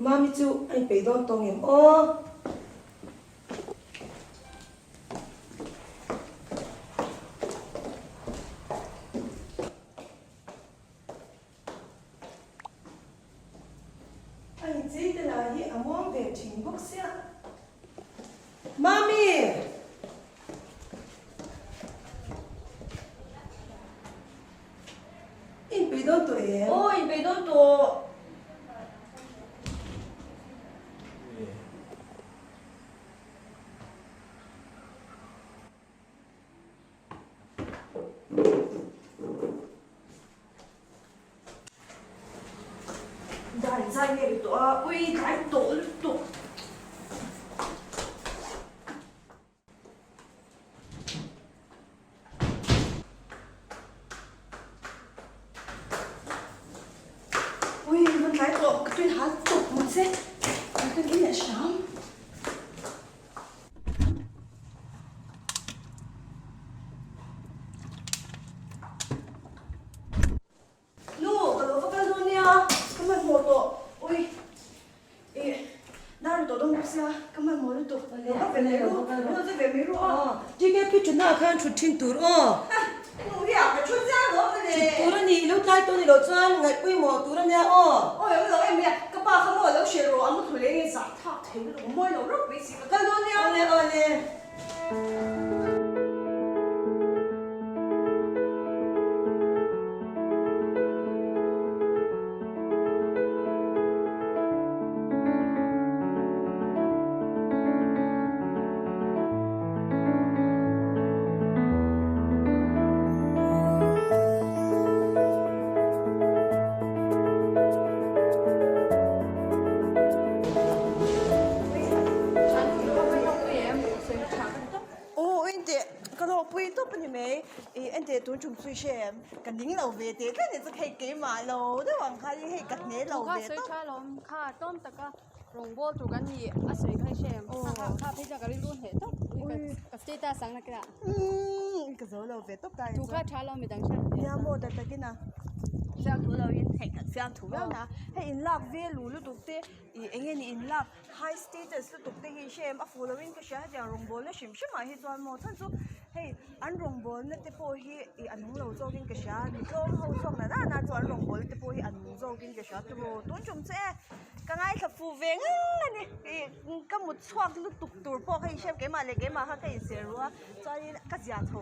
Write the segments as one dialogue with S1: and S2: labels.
S1: Mami chu a inpeih dawn tawh ngem aw. A inchei te lah hi a muang ve thin bawk sia. Mami! I inpeih dawn tawh em?
S2: Aw, inpeih dawn tawh. Dai zai nge ri tawh a, ui tlai tawh lutuk. Ui van tlai tawh ka tui hal tawp mahse ka kan in leh hram. Nu, ka lo va kal dawn nia, ka hmanhmawh tawh. Ui, ih, dar ri tawh dawn bawk sia, ka hmanhmawh lutuk. Lo va ve mai ru, lo va ve mai ru aw.
S1: TKP thutna ah khan thut thin tur aw.
S2: Nu hi a ka thu chiang lo mawle.
S1: Thut tur a ni, i lo tlai tawh ni loh chuan ngaihpawimawh tur a nia aw.
S2: Awi awm lo em mai a, ka pa kha maw lo hrilh rawh, a mu thlu leng in zah thlak thei lutuk, mawi lo rawk mai si, ka kal dawn nia.
S1: Awle awle.
S2: Aw ente ka hlawhpui tawp a ni mai ih ente tun tum chu i hre em ka ning lo ve teh tlat ni chu hei keimah lo deuh ang khan hei ka hne lo ve tawp.
S3: Rawng bawl tur kan nih a sawi kha i hre em? Kha kha kha phei chuan ka rilru hneh tawp ka status ang nakin ah.
S2: Umm ka zo lo ve tawp ta
S3: Thu kha tha lo midang hriat
S2: ve. Nia maw ta takin a fiam thu lo in hei kan fiam thu viau na hei in lak ve lu lutuk te ih eng nge ni in lak high status lutuk te hi i hre em a fuh lo in ka hria hetiang rawng bawl na hrim hrim ah hi chuan maw chhan chu hei an rawng bawl na te pawh hi ih a nung lo zawk in ka hria mitlawm ho zawk na na na chu an rawng bawl te pawh hi a nung zawk in ka hria tiraw tun tum chu e. Ka ngaithla fu ve ngang a ni ih ka mut chhuak lutuk tur pawh kha inhriat keimah leh keimah kha ka inser ru a chuanin ka zia chho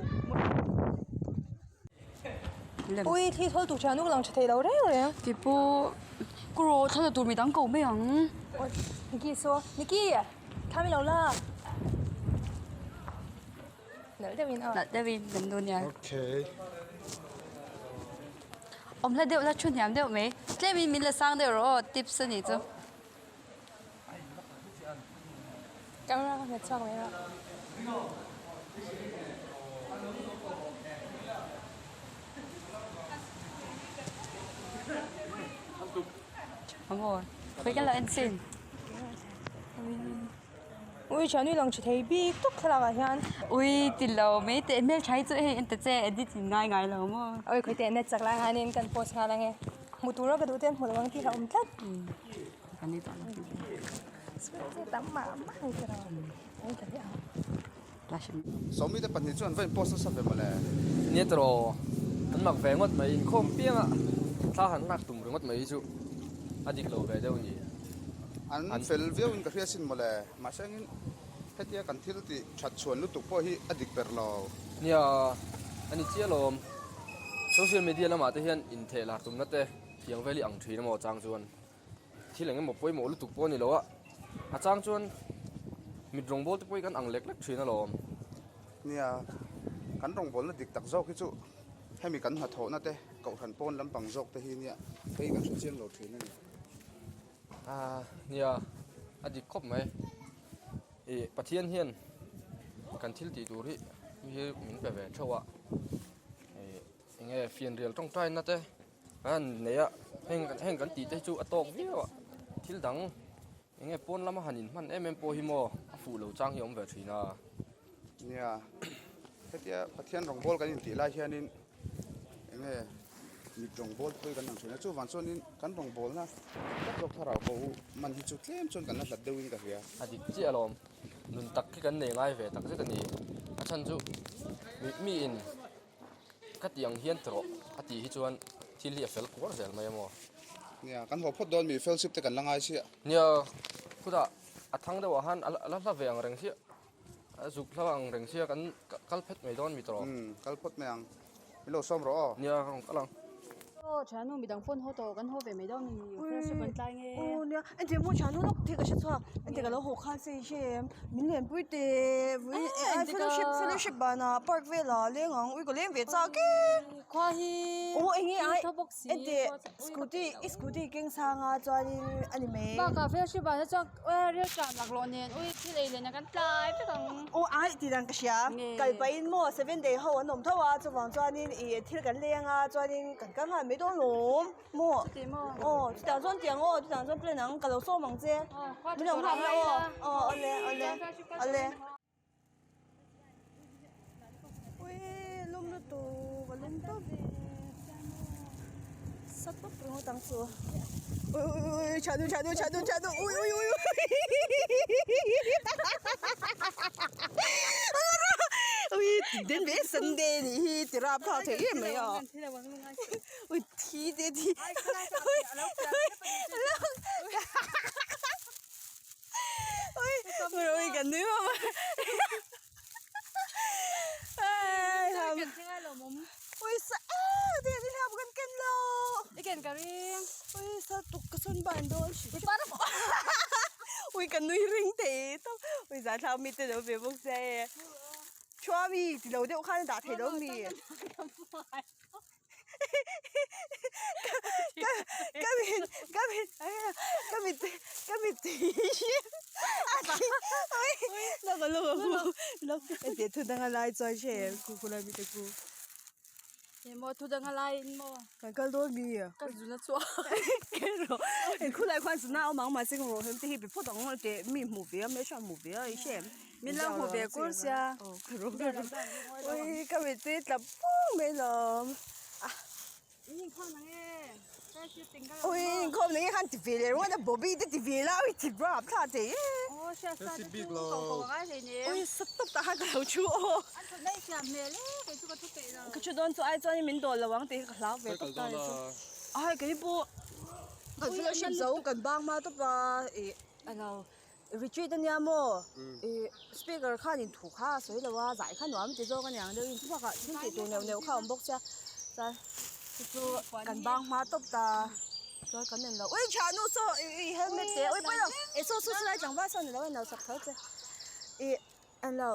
S4: Ui thli thawl tur thian nuk lang tha thei lo reng reng.
S3: Tipu kuro thla tur midang ko mai ang.
S4: Oi Niki saw Niki thla mi lo la. Nalh deuhin a.
S3: Nalh deuhin kan dawn nia.
S5: Okay.
S3: Awm hla deuh la thu hniam deuh mai. Tlemin min la sang deuh rawh aw tips a nih chu.
S4: Camera ka hmet chhuak mai rawh.
S3: Amaw khawi ka la en chin.
S4: Ui thianui lang tha thei bik tawp thlalak ah hian.
S3: Ui ti lo mai teh hmeltha hi chu hei en ta che edit in ngai ngai lo maw.
S4: Ui khawi teh net chak lai hianin kan post nghal ange. Hmu tura ka duh te an hmu lo ang tih hlauhawm tlat. Tam mah mah ni tiraw. Ui ka hria.
S5: Sawmi te pahnih chuan va in post nasa ve mawle.
S6: Nia tiraw an mak ve ngawt mai inkhawm pianga thla han lak tum ringawt mai hi chu a dik lo ve deuh ni.
S5: An fel viau in ka hria sin mawle mahse engin hetia kan thil tih that chhuan lutuk pawh hi a dik ber lo.
S6: Nia a ni chiah lawm social media lamah te hian intheh lar tumna te tiang vel hi ang thin emaw chang chuan. Thil eng emaw pawimawh lutuk pawh a ni lo a, a chang chuan mit rawngbâwl te pawh hi kan ang lek lek thin alawm.
S5: Nia, kan rawngbâwlna dik tak zawk hi chu hemi kan hnathawhna te, kohhran pawn lampang zawk te hi nia, hei kan hre chiang lo thin a ni.
S6: Ah, nia, a dik khawp mai. Ih, Pathian hian kan thil tih tur hi min pe ve theuh a, ih, eng nge fianrial tawngtaina te, An nei a, heng heng kan tih te chu a tawk viau a, thil dang eng nge pawn lama han inhman em em pawh hi maw a fuh lo chang hi a awm ve thin a.
S5: Nia, hetia Pathian rawngbâwl kan intih lai hianin eng nge. Mit rawngbawl pawh hi kan lang thin a, chuvang chuanin kan rawngbawlna dik tak zawk thlarau ko man hi chu tlem chuan kan la hlat deuhin ka hria.
S6: A dik chiah alawm, nun tak hi kan nei ngai ve tak zet a ni. A chhan chu miin ka tih ang hian tawh a tih hi chuan thil hi a fel kuar zel mai a maw?
S5: Nia, kan haw phawt dawn mi fellowship te kan la ngai chiah.
S6: Nia, khutah a thang deuhah khan a la hla ve ang reng chiah. A zuk hla ang reng sia kan kal phet mai dawn mi tawh.
S5: Umm kal phawt mai ang. Min lo sawm rawh aw.
S6: Nia ka rawn kal ang.
S3: Aw thiannu midang phone haw tawh kan haw ve mai dawn ni fellowship kan tlai nge.
S2: Aw nia engti maw thiannu lawk thei ka hre chhuak engti ka lo haw khan se hre em min len pui teh vui fellowship fellowship banah park velah leng ang ui ka leng ve chak e.
S3: Khua hi
S2: aw enge ai engti scooty i scooty keng sanga chuanin a ni mai.
S3: Bakah fellowship banah chuan Rial tlan laklawh nen ui thil ei len a kan tlai vek ang.
S2: Aw ai tih dan ka hria. Kal pahin maw seven day ho an awm tho a chuvang chuanin ih thil kan leng a chuanin kan kal nghal mai dawn lawm maw.
S3: Chuti maw.
S2: Aw chutiang chuan tiang aw chutiang chuan plan ang ka lo sawm ang che. Min lo nghak la aw. Aw awle awle awle. Ui lum lutuk a lum tawp sa tawp ringawt ang chu ui ui ui tha dun tha dun tha dun tha dun ui ui ui ui den ve sunday nih hi ti rap thlak thei em mai a ui thi te thi ui Ui, ui kan nui mah mah. Ui sa eh ti ni hap kan ken lo.
S3: I ken ka ring.
S2: Ui sa tuk ka chun ban dawn. Ui kan nui ring thei tawp. Ui za thlau mi te lo ve bawk sia e. Thua mi ti lo deuh khan a dah thei lo mi. Ka mit ka mit ka mit ka mit lawk lawk lawk heti thu danga lai chuan hre em ku ku lai mi te ku
S3: emaw thu danga lai in maw
S2: kan kal dawn mi
S3: ka zuna chhuak
S2: khulai khuan zuna awm ang mahse ka rawh hem te hi be phawt ang teh mi hmuh ve a hmeichhia hmuh ve a i hre em
S3: Min lo hmu ve kur sia.
S2: Ui ka mittui tla pung mai lawm. Ui inkhawm nang e khan ti ve leh ringawt a Bobby te ti ve la ui ti grab thla thei e. Ui sa tawp tah khan ka lo thu aw. Ka thu dawn chu ai chuan min dawl lo ang tih hi ka hlau ve tawp ta chu. Ai kei pawh kan fellowship zo kan bang hma tawp a ih alo. Retreat ania maw? Ih speaker khanin thu kha a sawi lo a, zai kha nuam ti zawk aniang deuhin chubakah thil tih tur neuh neuh kha a awm bawk sia chuan chu chu kan bang hma tawp ta chuan kan en lo ui tha nu saw ih ih helmet te ui pawi lo eh saw saw saw tlangval sawn ni lo a en lo sak tho che ih en lo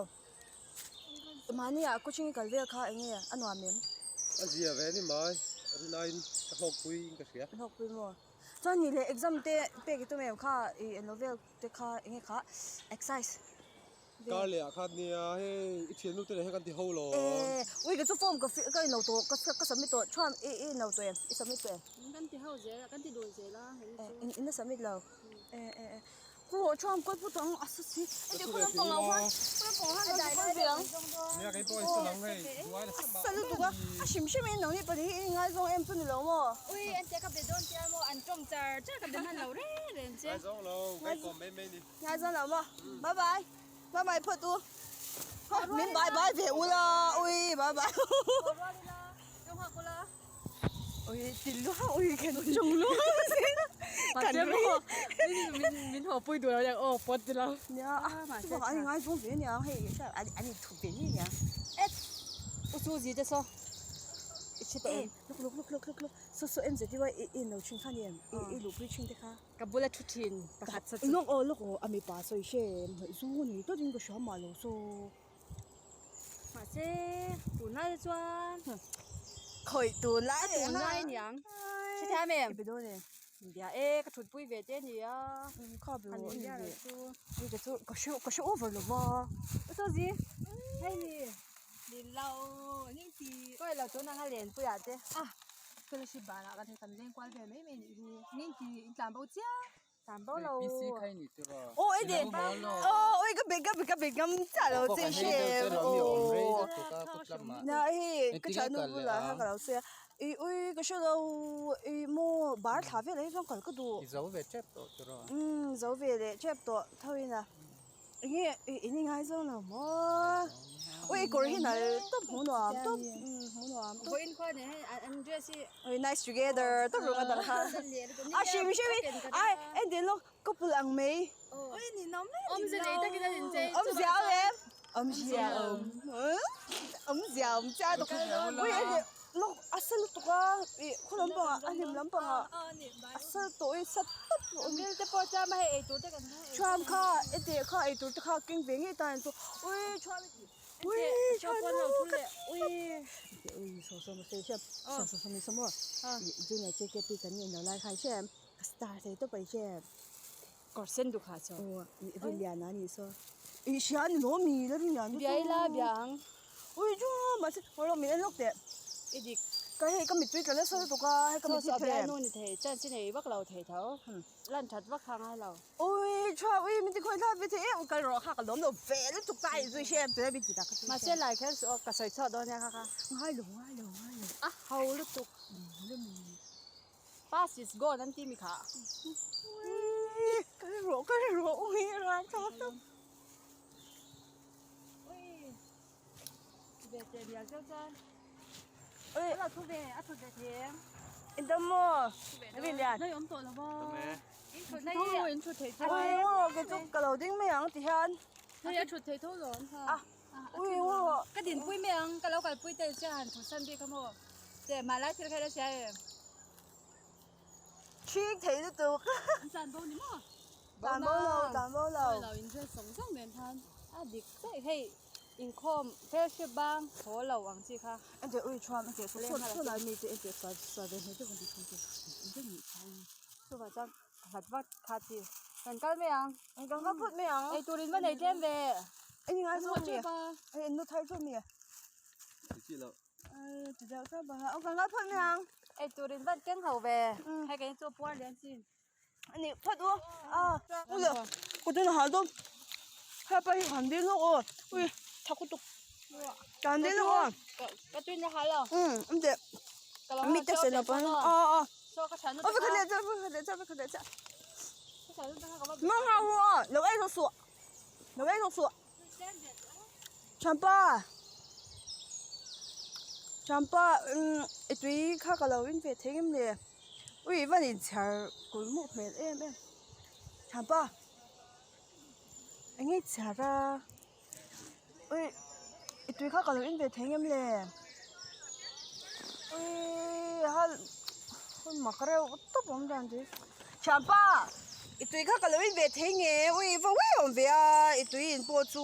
S2: mahni ah coaching kal vel kha eng nge a nuam em?
S7: A zia ve ni mai rinaiin ka hlawkpui in ka hria.
S2: Hlawkpui maw? Chuan ni leh exam te pek i tum em kha ih eng lo vel te kha eng nge kha exercise
S7: vel. Kar leh ah khan nia hei i thiannu te leh hian kan ti ho lo.
S2: Eh ui ka chu form ka ka inlo tawh ka ka submit tawh chuan i i inlo tawh em i submit tawh em.
S3: Kan ti ho zel a kan ti dun zel a hei chu.
S2: Eh in la submit lo eh eh eh. Khaw chuan kawi pawh tang a sa si heti khaw lampang ah khan khaw lampang ah khan kan kal ve ang a sa lutuk a a hrim hrim in nangni pahnih hi in ngaizawng em chu ni lo maw
S3: ui ente ka be dawn tia maw an tawng char char ka be hman lo reng reng che
S7: ngaizawng lo ngaihkawm mai mai ni
S2: ngaizawng lo maw bye bye bye bye phawt u min bye bye ve ula ui bye bye Ui ti luang ui kan chung luang kan ri
S3: min haw pui duh lo nia aw pawt ti lo
S2: nia chu bak an ngai zawng ve nia hei an in thup ve ngei nia
S3: et u chu zi te saw i hre tawh em
S2: luk luk luk luk luk luk saw saw em zet i i in lo thin kha ni em i luh pui thin te kha
S3: ka bula thu thin pakhat sa chu
S2: luk aw luk aw a mipa sawi hre em zu ni tawt in ka hria mah lo saw.
S3: Mahse tunlai te chuan
S2: Khawih tunlai
S3: a tunlai aniang hrethiam em?
S2: I be dawn em?
S3: Bia e ka thutpui ve te ania
S2: Kha be
S3: an
S2: rawh
S3: inbia
S2: ni
S3: lo chu
S2: Hei ka chu ka hre ka hre over lo va
S3: Saw zi hei ni
S4: Ni lo ning ti
S3: Kawi lo tun anga lenpui ah te
S4: Ah fellowship banah kan hei kan leng kual vel mai mai nih hi ning ti in tlan bo chiang.
S2: Aw ei de aw oi ka be ka be ka be ngam chiah lo che hre aw na hei ka thiannu bulah khan ka lo sawi a. I ui ka hre lo i maw bar thla velah hi chuan kal ka duh.
S8: I zo ve tep tawh tur aw.
S2: Umm zo ve leh tep tawh tho in a. Enge i in i ngaizawng lo maw? Ui i kawr hi nal tawp hmu nuam tawp umm hmu nuam tawp.
S3: Vawiin khua nen hian an an dress hi.
S2: Ui nice together tawp rung a dang kha. A hrim hrim in ai entir lawk couple ang mai.
S3: Ui ninawm mai a ninawm. Awmzia nei takin an inchei.
S2: Awmzia awm em? Awmzia awm. Awmzia awm chiah a ui entir lawk a sa lutuk a ih khaw lampangah a hlim lampangah a sa tawh i sa tawp tawh
S3: Mil te pawh chuan hei eitur te kan hmu
S2: Thuam kha ete kha eitur te kha keng ve ngei tan chu ui thuam ui thuam ka ui ui saw saw maw hriam saw saw saw saw maw junior JKP kan nih lo lai khan hriam ka star thei tawp ai hriam
S3: kawr sen duk ha chaw
S2: aw ri lian a nih saw i hria a ni lo mi la ri lian
S3: bia ila bia ang
S2: ui chu mahse haw rawh min en lawk teh
S3: i dik
S2: ka hei ka mittui tla nasa lutuk a hei ka mittui
S3: pheh nu ni thei chance i nei vak lo thei tho lan that vak kha ngai lo
S2: ui tha ui min ti khawi thlak ve thei em kal rawh kha ka lawm lo ve lutuk ta i zui hriam tuna min ti tak
S3: mahse lai kher chu ka sawi chhuah dawn nia kha kha
S2: ngai lo ngai lo ngai lo
S3: a ho lutuk Past is gone an ti mi kha.
S2: Ui kal rawh kal rawh ui ran tha tawp.
S3: Ui ve te bial cheu chuan.
S2: Ui
S3: a thu ve a thut ve thei.
S2: In dam maw? Ri lian.
S3: Nai awm tawh lo va. In thut na hi in thut thei tho.
S2: Ui maw kei chu ka lo ding mai ang ti hian.
S3: Hei a thut thei tho lawm ha.
S2: A ui maw.
S3: Ka din pui mai ang ka lo kal pui te sia han thut san bik kha maw. Te mah lai thil kha ila hria em.
S2: Chhing thei lutuk.
S3: An tlan bo ni maw?
S2: Tlan bo lo, tlan bo lo.
S3: Lo in dress zawng zawng nen khan a dik daih hei inkhawm fellowship bang haw lo ang chi kha.
S2: Ente ui thuam ente saw saw saw lai mi te ente saw saw ve hmel deuh an ti thung chu ente nih kha.
S3: Chuvah chuan hlat vat kha chi kan kal mai ang.
S2: Kan kal phawt mai ang.
S3: Ei turin va nei tlem ve.
S2: Ei ngai zawk mi. Ei nu thar zawk mi.
S7: Ti chi lo.
S3: Ei turin vat keng ho ve hei kei chu puar lian chin
S2: ani phawt u a ule kutun ha dawm hepa hi kan dil lawk aw ui tha khutuk kan dil lawk aw
S3: ka tuin la ha lo
S2: um de mi te se la pan a a a va khat leh cha va khat leh cha va khat leh cha mang ha ru a lo ei zo su lo ei zo su Champa Champa umm i tui kha ka lo in ve thei em le ui van inchhiar kul muh hmel em em Champa eng nge chhiar a ui i tui kha ka lo in ve thei em le ui hal hun mak reuh tawp awm dan chu Champa. I tui kha ka lo in ve thei nge ui va ui awm ve a i tui in pawh chu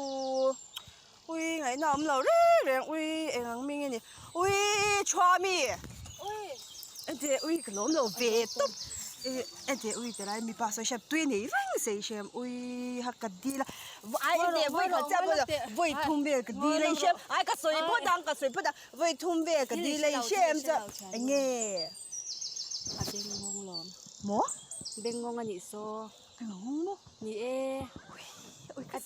S2: ui ngaihna awm lo reng reng ui eng ang mi nge ni ui chhuami ente ui ka lawm lo ve tawp ente ui ti lai mipa sawi hriat tui nei reng sei hriam ui ha ka dil a ai ente vawi khat chiah pawh vawi thum vel ka dil a i hriam ai ka sawi phawt ang ka sawi phawt ang vawi thum vel ka dil a i hriam chuan enge.
S3: A bengngawng lawm.
S2: Maw?
S3: Bengngawng a nih saw.
S2: Bengngawng maw?
S3: Ni e.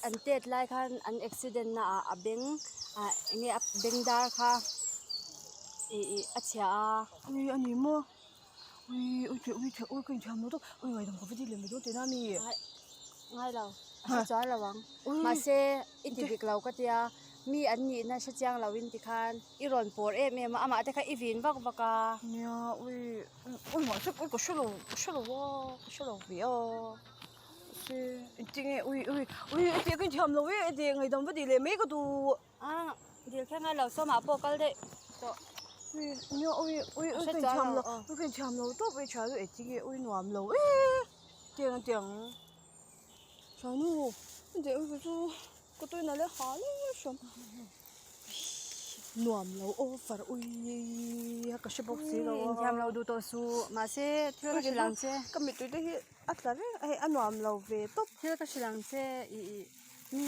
S3: An tet lai khan an accident na ah a beng ah enge a beng dar kha ih ih a chhia a.
S2: Ui a ni maw? Ui ui ui ui ka inthiam lo tawp. Ui ngaidam ka va dil lem lo dawn tihna a mi?
S3: Ngai lo. A hre chuan lo ang. Mahse i ti dik lo ka tia mi an nihna hre chiang lo in tikhan i rawn pawr em em a amah te kha i vin vak vak a.
S2: Nia ui ui mahse ui ka hre lo ka hre lo a ka hre lo ve a mahse engtinge ui ui ui hetiang ka inthiam lo e hetiang ngaidam va tih leh mai ka duh.
S3: A dil thleng a lo sawmah pawh kal daih tawh.
S2: Ui nia ui ui ui ka inthiam lo ui ka inthiam lo tawp ui tha chu engtinge ui nuam lo e tiang tiang. Chanu deuh hi chu ka tuina leh ha leh hram nuam lo over ui a ka hre bawk si lo a.
S3: Inthiam lo duh tawh suh mahse thil ka hrilh ang che.
S2: Ka mittui te hi a tla reng a hei a nuam lo ve tawp.
S3: Thil ka hrilh ang che ih ih mi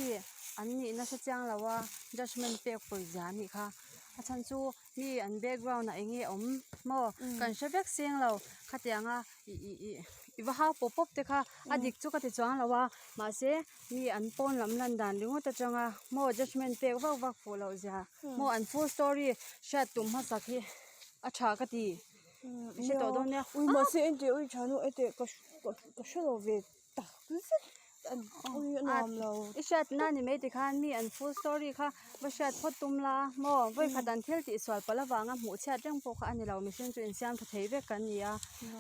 S3: an nihna hre chiang lo a judgement pek pawi zia a nih kha a chhan chu mi an background ah eng nge awm maw kan hre vek seng lo khatianga ih ih ih i va hau pawp pawp te kha a dik chu ka ti chuang lo a mahse mi an pawn lam lan dan ringawt atanga maw judgement pek vak vak fuh loh zia maw an full story hriat tum hmasak hi. A tha ka ti. I hre tawh dawn nia.
S2: Ui mahse en teh ui tha nu e teh ka ka hre lo ve tak zet ui a nuam lo.
S3: I hriat na ni mai tikhan mi an full story kha va hriat phawt tum la maw vawi khat an thil tih sual palh avanga hmuh chhiat reng pawh kha a ni lo mihring chu insiam tha thei vek kan ni a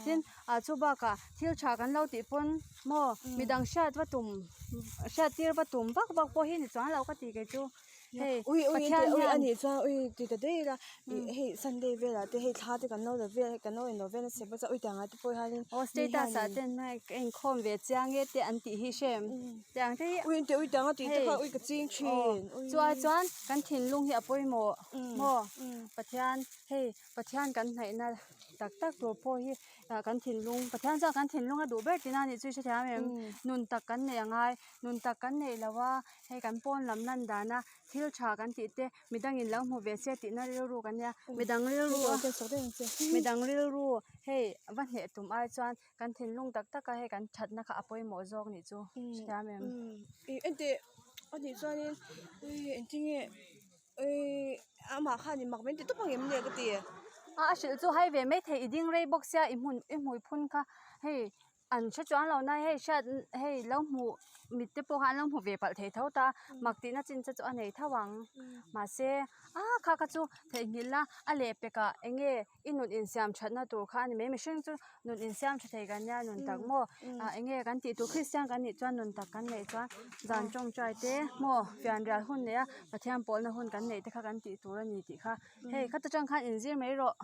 S3: tin ah chu bakah thil tha kan lo tih pawn maw midang hriat va tum hriat tir va tum vak vak pawh hi ni chuang lo ka ti kei chu. Hei
S2: Ui ui
S3: Pathian
S2: ui
S3: hian
S2: a nih chuan ui ti ta daih ila ih hei Sunday velah te hei thla te kan lo la vel kan lo inlo vel nasa bawk chuan ui tiang ah te pawh hianin
S3: aw
S2: mi
S3: status ah
S2: hianin
S3: ten hei ka inkhawm ve chiang e te an tih hi hrem tiang te hi
S2: ui ente ui tiang a tih te
S3: hei
S2: kha ui ka ching
S3: aw
S2: thin ui
S3: chuai chuan kan thinlung hi a pawimawh maw Pathian hei Pathian kan hnaihna tak tak tur pawh hi ah kan thinlung Pathian chuan kan thinlung a duh ber tihna a nih chu i hrethiam em nun tak kan neih a ngai nun tak kan neih loh a. Hei kan pawn lam lan dana thil tha kan tih te midangin lo hmu ve se tihna rilru kan nia midang rilru a midang rilru hei va hneh tum ai chuan kan thinlung tak tak a hei kan thatna kha a pawimawh zawk nih chu hrethiam em.
S2: Ih enteh a nih chuanin engtinge Ui amah khan i mak min ti tawp ang em le ka ti.
S3: A a hrilh chu hai ve maithei i ding rei bawk sia i hmun i hmui phun kha hei an hre chuang lo na hei hriat hei lo hmuh mit te pawh kha an lo hmu ve palh thei tho ta mak tihna chin te chu a nei tho ang mahse a kha kha chu theihnghilh la a lehpek ah eng nge i nun insiam thatna tur kha a ni mai mihring chu nun insiam tha thei kan nia nun tak maw ah eng nge kan tih tur kristian kan nih chuan nun tak kan neih chuan zan tawngtai te maw fianrial hun neih a Pathian pawlna hun kan neih te kha kan tih tur a ni tih kha hei khata tang khan inzir mai rawh.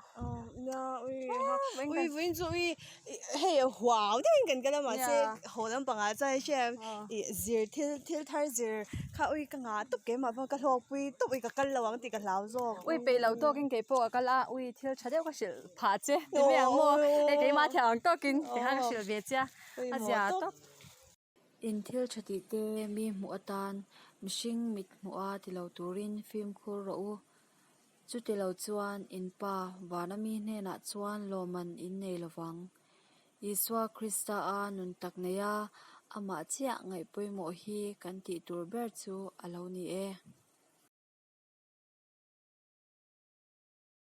S2: Nia ui ha ui vawiin chu ui hei huau deuhin kan kal a mahse haw lampangah chuan hei hriat ih zir thil thil thar zir kha ui ka ngah tawp keimah pawh ka hlawkpui tawp ui ka kal lo ang tih ka hlau zawk.
S3: Ui peih lo tawkin kei pawh ka kal a ui thil tha deuh ka hrilh phah che ti mai ang maw hei keimah thiam ang tawkin tikhan ka hrilh ve che a a zia tawp.
S8: In thil tha tih te mi hmuh atan mihring mit hmuh a ti lo turin fimkhur rawh u. Chuti lo chuan in Pa vana mi hnenah chuan lawmman in nei lo vang. Isua Krista a nun tak neia amah chiah ngaih pawimawh hi kan tih tur ber chu a lo ni e.